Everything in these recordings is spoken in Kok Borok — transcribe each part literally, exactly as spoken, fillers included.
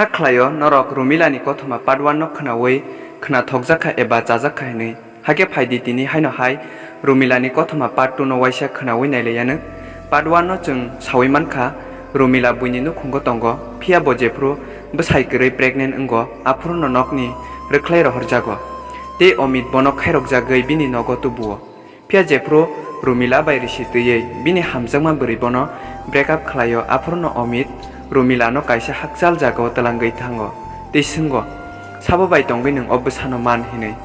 Khlaio norok Rumila ni kothoma part one no khwnawi khwnathokjakha eba chajakha hinwi. Hakhe phaidi tini haino hai Rumila ni kothoma part two no waisa khwnawi nailaiyanw. Part one no chwng sawi mankha, Rumila buini nukhungo tongo, phiya bo jephru bwsai kwrwi pregnant wngo, aphuru no nokni rwkhlai rohorjago. Tei Omit bono khairokjagwi bini nogo tubuo. Phiya jephru Rumila bai risi twiwi bini hamjakma bwrwi bono break up khlaio, aphuru no Omit Rumila no kaisa hakchal jagao twlangwi thango tei swngo, "Sabo bai tongwi nwng o bwsano man?" hinwi.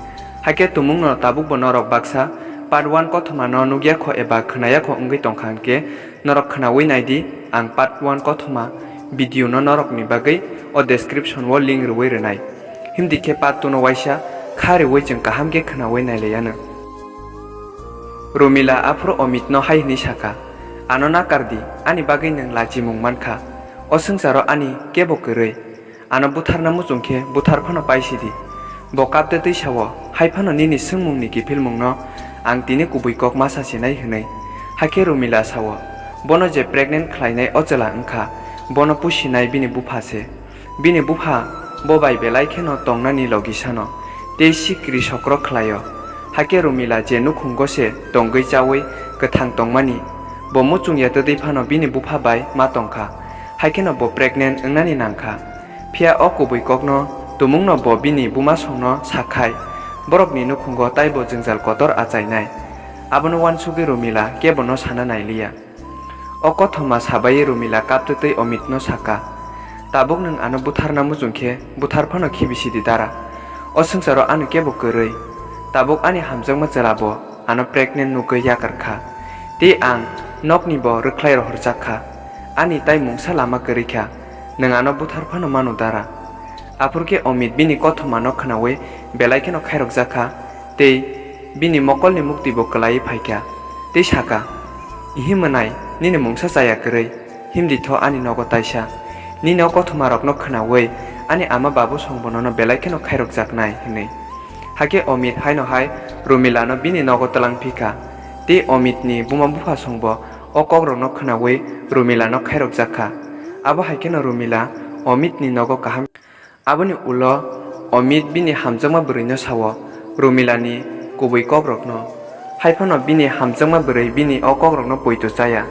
Hakhe tumungno tabukbo norok baksa part one kothoma no nukya kho eba khwnaya kho wngwi tongkha hinkhe, norok khwnawi naidi, ang part one kothoma video no norokni bagwi o description o link rwwi rwnai. Himdi khe part two no waisa kha rwwi chwng kaham khe khwnawi nailaiyanw. Rumila aphuru Omit no hai hwnwi sakha, "Ano nakar di, ani bagwi nwng lachimung mankha. O swngcharo ani kebo kwrwi. Ano butharna muchung khe buthar phano paisidi." Bo kaptwi twi sao, "Hai phano nini swngmungni kiphilmungno ang tini kubui kok ma sasinai," hwnwi. Hakhe Rumila sao, "Bono je pregnant khlainai o chwla wngkha, bono pusinai bini bupha se. Bini bupha bo bai belai kheno tongnani logisano, tei sikri sokro khlaio. Hakhe Rumila je nukhungo se tongwi chawi kwthang tongmani, bo muchungya twtwi phano bini bupha bai ma tongkha, hakheno bo pregnant wngnani nangkha. Phiya o kubui kokno tumungno bo bini bumasongno sakhai, borokni nukhungo taibo jwngjal kotor achainai." Abono uansugwi Rumila kebono sana nailiya. O kothoma sabai Rumila kaptwi twi Omitno sakha, "Tabuk nwng ano butharna muchung khe buthar phano khibisidi dara. O swngcharo ano kebo kwrwi. Tabuk ani hamjakma chwla bo ano pregnant nugwi yakar kha. Tei ang nokni bo rwkhlai rohorjak kha. Ani tai mungsa lama kwrwi kha. Nwng ano buthar phano mano dara." Aphuru khe Omit bini kothomano khwnawi belai kheno khairokjak kha tei bini mokolni mukti bo kwlaiwi phai kha tei sakha, "Ihi mwnai, nini mungsa chaya kwrwi, himdi tho ani nogo taisa. Nini o kothomarokno khwnawi ani ama babu song bo nono belai kheno khairokjaknai," hwnwi. Hakhe Omit haino hai Rumilano bini nogo twlang phi kha tei Omitni buma bupha song bo o kokrokno khwnawi Rumilano khairokjak kha. Abo hai kheno Rumila Omitni nogo kaham. Aboni ulo Omit bini hamjakma bwrwino sao, Rumilani kubui kokrokno. Hai phano bini hamjakma bwrwi bini o kokrokno poito chaya.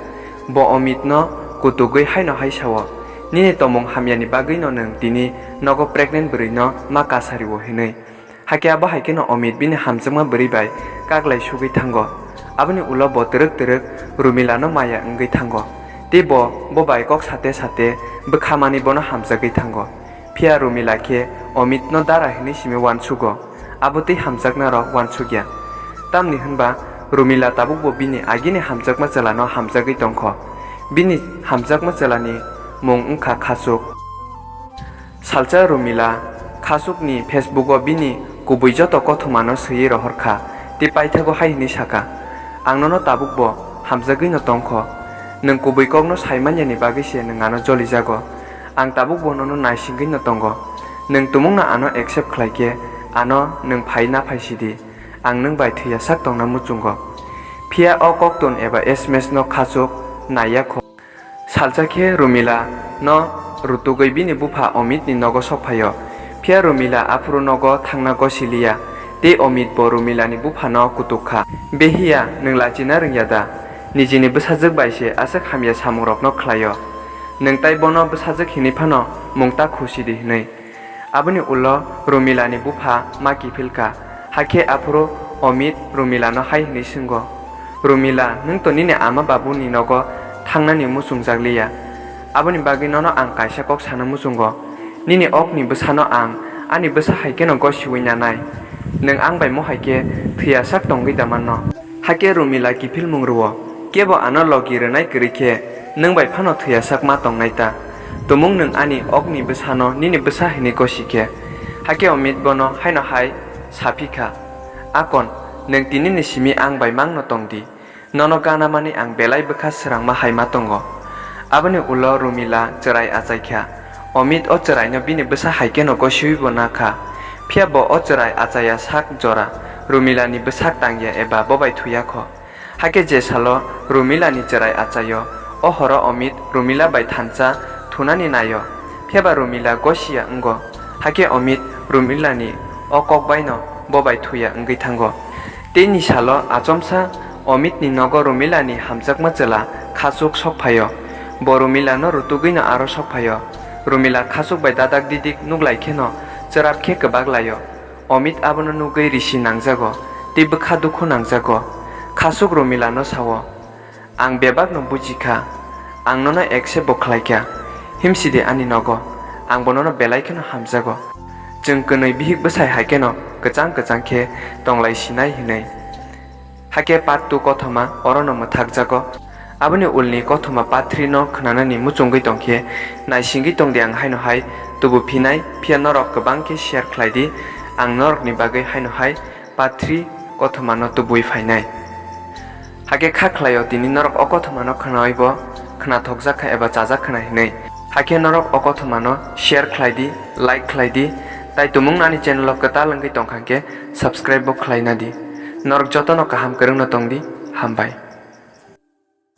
Bo Omitno kutugwi haino hai sao, "Nini tomung hamyani bagwino nwng tini nogo pregnant bwrwino ma kasario," hinwi. Hakhe abo hai kheno Omit bini hamjakma bwrwi bai kaglai sugwi thango. Aboni ulo bo twrwk twrwk Rumilano maya wngwi thango. Tei bo, bo bai kok sate sate bwkha mani bono hamjagwi thango. Phiya Rumila khe Omitno dara hinwi simi uansugo, abo tei hamjaknarok uansukya. Tamni hwnba Rumila tabukbo bini agini hamjakma chwlano hamjagwi tongkho. Bini hamjakma chwlani mung wngkha Khachuk. Salsa Rumila Khachukni Facebook-o bini kubui joto kothomano swiwi rohor kha tei paithago hai hwnwi sakha, "Ang nono tabukbo hamjagwino tongkho. Nwng kubui kokno sai manyani bagwi se nwng ano jolijago. Ang tabukbo nono naisingwino tongo. Nwng tumungno ano accept khlai khe ano nwng phai na phai sidi. Ang nwng bai thwiya sak tongna muchungo." Phiya o koktun eba S M S no Khachuk naiya kho. Salsa khe Rumila no rutugwi bini bupha Omit ni nogo sok phaio. Phiya Rumila aphuru nogo thangna gosi liya, tei Omit bo Rumila ni bupha no kutuk kha. "Behiya, nwng lachina rwngya da? Nijini bwsajwk bai se aswk hamya samung rok no khlaio. Nwng tai bono bwsajwk hinwi phano mung ta khusi di," hinwi. Aboni ulo Rumilani bupha ma kiphil kha, hakhe aphuru Omit Rumilano hai hwnwi swngo, "Rumila, nwng to nini ama babuni nogo thangnani muchungjak liya. Aboni bagwi nono ang kaisa kok sana muchungo. Nini okni bwsano ang ani bwsa hai kheno gosiwi nanai. Nwng ang bai mo hai khe thwiya sak tongwi da manno?" Hakhe Rumila kiphilmung rwo, "Kebo ano logi rwnai kwrwi khe nwng bai phano thwiya sak ma tongnai ta? Tumung nwng ani okni bwsano nini bwsa hinwi gosi khe?" Hakhe Omit bono haino hai sa phi kha, "Akon, nwng tinini simi ang bai mangno tong di. Nono gana mani ang belai bwkha swrangma hai ma tongo." Aboni ulo Rumila chwrai achai kha. Omit o chwraino bini bwsa hai kheno gosiwi bo na kha. Phiya bo o chwrai achaiya sak jora Rumilani bwsak tangya eba bo bai thuya kho. Hakhe je salo Rumilani chwrai achaio, o horo Omit Rumila bai thansa thunani naio. Phiya ba Rumila gosia wngo, hakhe Omit Rumilani o kok baino bo bai thuya wngwi thango. Teini salo achomsa Omitni nogo Rumilani hamjakma chwla Khasuk sok phaio. Bo Rumilano rutugwino aro sok phaio. Rumila Khasuk bai dadak didik nuk lai kheno chwrap khe kwbak laio. Omit abono nugwi risi nangjago, tei bwkha dukhu nangjago. Khasuk Rumilano sao, "Ang bebakno buji kha, ang nono accept bo khlai kha. Himsidi ani nogo, ang bo nono belai kheno hamjago. Chwng kwnwi bihik bwsai hai kheno kwchang kwchang khe tonglai sinai," hwnwi. Hakhe part two kothoma orono mwthakjago. Aboni ulni kothoma part three no khwnanani muchungwi tongkhe naisingwi tongdi ang haino hai tubu phinai, phiya norok kwbang khe share khlai di, ang norokni bagwi haino hai part three kothoma no tubui phainai. Hakhe kha khlaio tini norok o kothoma no khwnaibo khwnathokjak kha eba chajak khwna hinwi. Hakhe norok o kothoma no share khlai di, like khlai di, tai tumung ani channel o kwtal wngwi tongkha khe subscribe bo khlai na di. Norok jotono kaham kwrwngno tong di, hambai.